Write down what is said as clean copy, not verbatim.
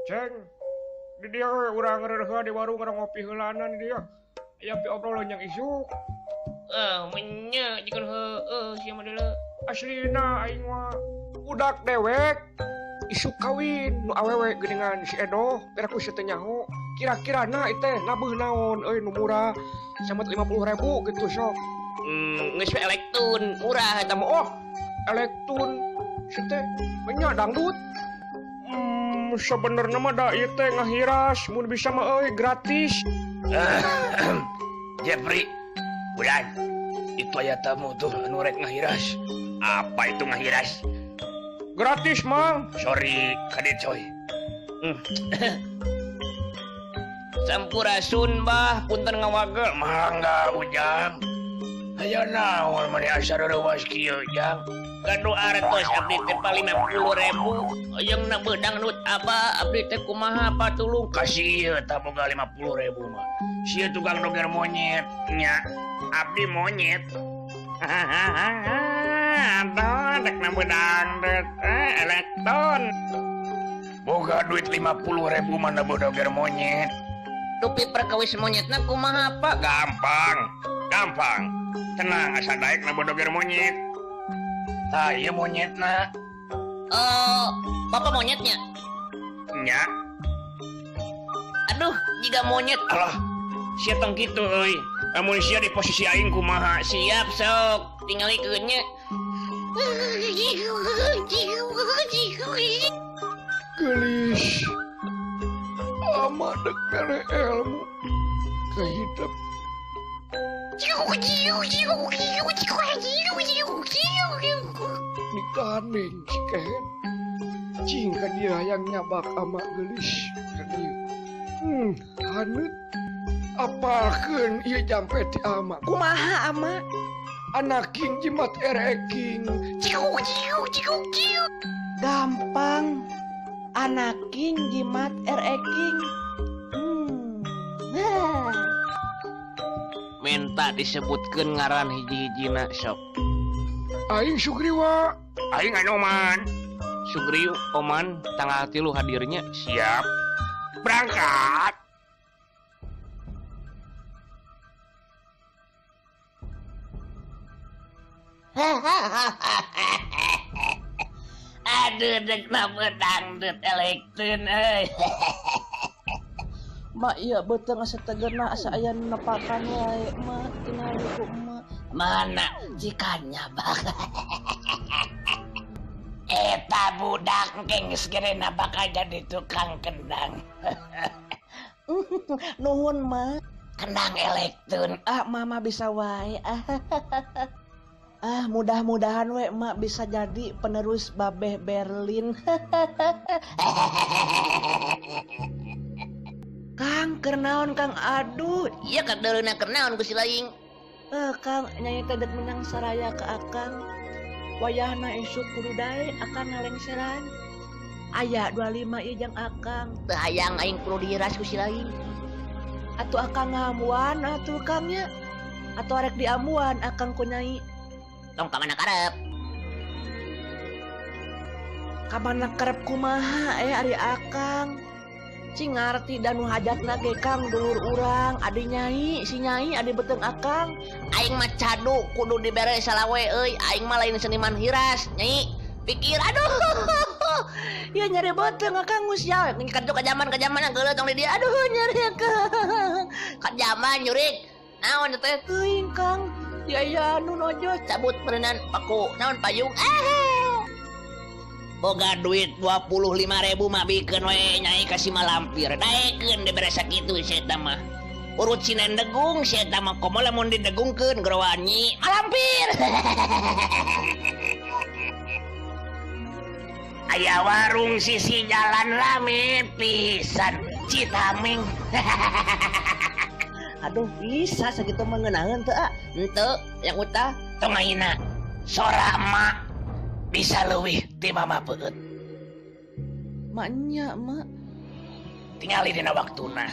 Ceng, di dia urang ngeureuh di warung urang ngopi heulanan di dia. Aya pi obrolan yang isuk. Menye jikeun heueuh sia mah deuleu. Aslina aing mah budak dewek isuk kawin nu awewe geuningan si Edo, piraku si teu nyaho. Kira-kira na teh nabeuh naon euy nu murah samet 50.000 gitu sok. Geus we elektun murah eta mah. Oh, elektun si teh nya dangdut. Sebenarnya mah da ieu teh ngahiras mun bisa mah euy gratis. Jeffrey, bulan itu aya tamu tuh anu rek ngahiras. Apa itu ngahiras? Gratis, Mang. Sorry, kade coy. Sampurasun, Bah, punten ngawagel. Mangga Ujang. Aya naon mani asa reuwas kieu, Jang? Gaduh artos abdi teh 50.000. Hoyong na beudang dangdut abah, abdi teh kumaha patulung? Kasih ieu tah boga 50.000 mah. Sia tukang doger monyet nya. Abdi monyet. Aduh, dek na beudang dangdut elektron. Boga duit 50.000 mah na doger monyet. Dupi perkawis monyetna kumaha, Pak? Gampang, gampang. Tenang asa daek na doger monyet. Tah ieu monyetna. Bapak monyetnya? Nya. Aduh, jiga monyet. Alah, sia tong kitu euy. Lamun sia di posisi aing kumaha? Siap sok, tingalikeun nya. Geulis. Ama dek mere ilmu kehidup. Nikaning si Kehen. Cing ka dia hayang nyabak ama geulis ka dieu. Haneut. Apalkeun ieu jampe ti ama. Kumaha ama? Anak king jimat ereking. Gampang. Anak king jimat ereking. Minta disebutkeun ngaran hiji-hijina sok. Aing Sugriwa, aing Anoman. Sugriwa Oman tanggal 3 hadirnya. Siap. Berangkat. Aduh, dek nama dangdut elektron euy. Mak iya beuteung asa tegeuna asa aya nu nepakan wae mak tingali ku emak. Mana jikanya bak. Eta budak geus gerena bakal jadi tukang kendang. Nuhun mak. Kendang elektron. Ah mama bisa wae. Ah mudah-mudahan we emak bisa jadi penerus Babeh Berlin. Kang kernaon Kang aduh. Iya kadeuleuna kernaon ku si laing. Kang nyai teh dek menang saraya ke akang. Wayahna isuk kudu dae akang ngalengseran. Aya 25 ieu jang akang. Teu hayang aing kudu dihiras ku si laing. Atuh akang ngamuan atuh Kang nya. Atuh arek diamuan akang ku nyai. Tong ka mana karep? Ka mana karep kumaha ari akang? Cing ngarti dan nu hajatna ge Kang dulur urang, adi nyai, si nyai adi beuteung akang. Aing mah cadu kudu dibere salawe euy, aing mah lain seniman hiras, nyai. Pikir aduh. Ya nyari beuteung akang geus ya, ka jaman-kajaman geuleuh tong di dieu. Aduh nyari akang. Ka jaman nyurik. Naon teh teuing Kang? Ya ya nu nojo cabut berenang paku naon payung. Boga duit 25.000 mah bikeun we nyai ka si Malampir. Daekeun dibere sakitu si eta mah. Urut sinen degung si eta mah komo lamun didegungkeun gerowan nyi Malampir. Aya warung sisi jalan rame pisan Citameng. Aduh bisa sakitu mah ngeunaheun teu ah. Henteu yang utah tong ayeuna sora emak bisa leuwih ti mama peueut. Maknya mak tingali dina waktuna.